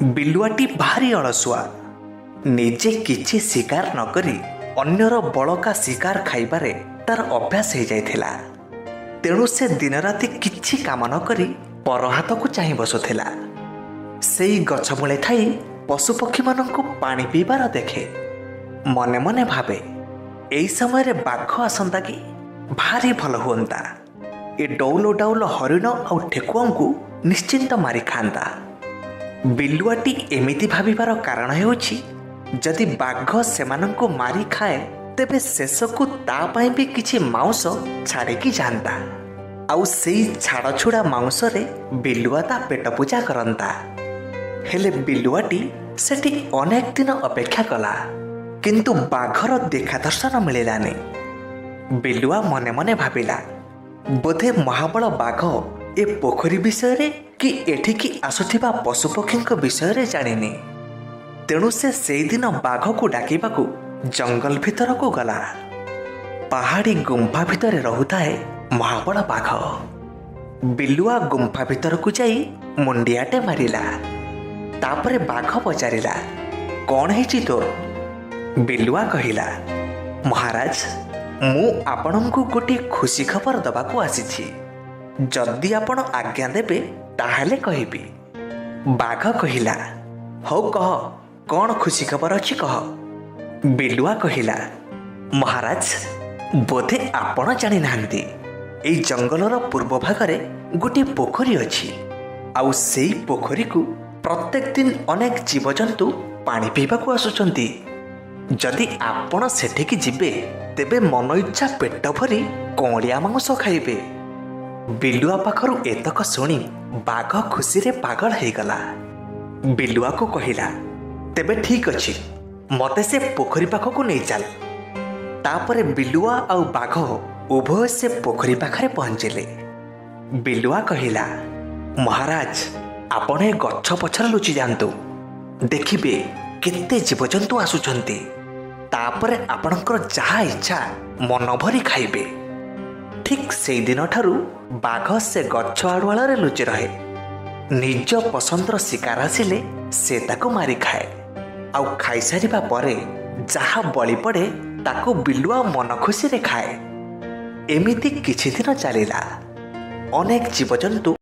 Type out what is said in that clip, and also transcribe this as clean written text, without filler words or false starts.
ବିଲୁଆଟି ଭାରି ଅଳସୁଆ। ନିଜେ କିଛି ଶିକାର ନକରି ଅନ୍ୟର ବଳକା ଶିକାର ଖାଇବାରେ ତାର ଅଭ୍ୟାସ ହେଇଯାଇଥିଲା। ତେଣୁ ସେ ଦିନରାତି କିଛି କାମ ନ କରି ପର ହାତକୁ ଚାହିଁ ବସୁଥିଲା। ସେଇ ଗଛ ମୂଳେ ଥାଇ ପଶୁପକ୍ଷୀମାନଙ୍କୁ ପାଣି ପିଇବାର ଦେଖେ। ମନେ ମନେ ଭାବେ, ଏଇ ସମୟରେ ବାଘ ଆସନ୍ତା କି, ଭାରି ଭଲ ହୁଅନ୍ତା। ଏ ଡଉଲ ଡାଉଲ ହରିଣ ଆଉ ଠେକୁଆଙ୍କୁ ନିଶ୍ଚିନ୍ତ ମାରି ଖାଆନ୍ତା। ବିଲୁଆଟି ଏମିତି ଭାବିବାର କାରଣ ହେଉଛି, ଯଦି ବାଘ ସେମାନଙ୍କୁ ମାରି ଖାଏ, ତେବେ ଶେଷକୁ ତା ପାଇଁ ବି କିଛି ମାଉଁସ ଛାଡ଼ିକି ଯାଆନ୍ତା ଆଉ ସେଇ ଛାଡ଼ ଛୁଡ଼ା ମାଉଁସରେ ବିଲୁଆ ତା ପେଟ ପୂଜା କରନ୍ତା। ହେଲେ ବିଲୁଆଟି ସେଠି ଅନେକ ଦିନ ଅପେକ୍ଷା କଲା, କିନ୍ତୁ ବାଘର ଦେଖା ଦର୍ଶନ ମିଳିଲାନି। ବିଲୁଆ ମନେ ମନେ ଭାବିଲା, ବୋଧେ ମହାବଳ ବାଘ ଏ ପୋଖରୀ ବିଷୟରେ କି ଏଠିକି ଆସୁଥିବା ପଶୁପକ୍ଷୀଙ୍କ ବିଷୟରେ ଜାଣିନି। ତେଣୁ ସେ ସେଇଦିନ ବାଘକୁ ଡାକିବାକୁ ଜଙ୍ଗଲ ଭିତରକୁ ଗଲା। ପାହାଡ଼ି ଗୁମ୍ଫା ଭିତରେ ରହୁଥାଏ ମହାବଳ ବାଘ। ବିଲୁଆ ଗୁମ୍ଫା ଭିତରକୁ ଯାଇ ମୁଣ୍ଡିଆଟେ ମାରିଲା। ତାପରେ ବାଘ ପଚାରିଲା, "କ'ଣ ହେଇଛି ତୋର?" ବିଲୁଆ କହିଲା, "ମହାରାଜ, ମୁଁ ଆପଣଙ୍କୁ ଗୋଟିଏ ଖୁସି ଖବର ଦେବାକୁ ଆସିଛି। ଯଦି ଆପଣ ଆଜ୍ଞା ଦେବେ, ତାହେଲେ କହିବି।" ବାଘ କହିଲା, "ହଉ କହ, କ'ଣ ଖୁସି ଖବର ଅଛି କହ।" ବିଲୁଆ କହିଲା, "ମହାରାଜ, ବୋଧେ ଆପଣ ଜାଣିନାହାନ୍ତି, ଏଇ ଜଙ୍ଗଲର ପୂର୍ବ ଭାଗରେ ଗୋଟିଏ ପୋଖରୀ ଅଛି ଆଉ ସେଇ ପୋଖରୀକୁ ପ୍ରତ୍ୟେକ ଦିନ ଅନେକ ଜୀବଜନ୍ତୁ ପାଣି ପିଇବାକୁ ଆସୁଛନ୍ତି। ଯଦି ଆପଣ ସେଠିକି ଯିବେ, ତେବେ ମନ ଇଚ୍ଛା ପେଟ ଭରି କଅଁଳିଆ ମାଂସ ଖାଇବେ।" ବିଲୁଆ ପାଖରୁ ଏତକ ଶୁଣି ବାଘ ଖୁସିରେ ପାଗଳ ହେଇଗଲା। ବିଲୁଆକୁ କହିଲା, "ତେବେ ଠିକ୍ ଅଛି, ମତେ ସେ ପୋଖରୀ ପାଖକୁ ନେଇ ଚାଲ।" ତାପରେ ବିଲୁଆ ଆଉ ବାଘ ଉଭୟ ସେ ପୋଖରୀ ପାଖରେ ପହଞ୍ଚିଲେ। ବିଲୁଆ କହିଲା, "ମହାରାଜ, ଆପଣ ଏ ଗଛ ପଛରେ ଲୁଚି ଯାଆନ୍ତୁ। ଦେଖିବେ କେତେ ଜୀବଜନ୍ତୁ ଆସୁଛନ୍ତି। ତାପରେ ଆପଣଙ୍କର ଯାହା ଇଚ୍ଛା ମନ ଭରି ଖାଇବେ।" ଠିକ୍ ସେଇଦିନଠାରୁ ବାଘ ସେ ଗଛ ଆଢ଼ୁଆଳରେ ଲୁଚି ରହେ। ନିଜ ପସନ୍ଦର ଶିକାର ଆସିଲେ ସେ ତାକୁ ମାରି ଖାଏ ଆଉ ଖାଇସାରିବା ପରେ ଯାହା ବଳି ପଡ଼େ, ତାକୁ ବିଲୁଆ ମନ ଖୁସିରେ ଖାଏ। ଏମିତି କିଛି ଦିନ ଚାଲିଲା। ଅନେକ ଜୀବଜନ୍ତୁ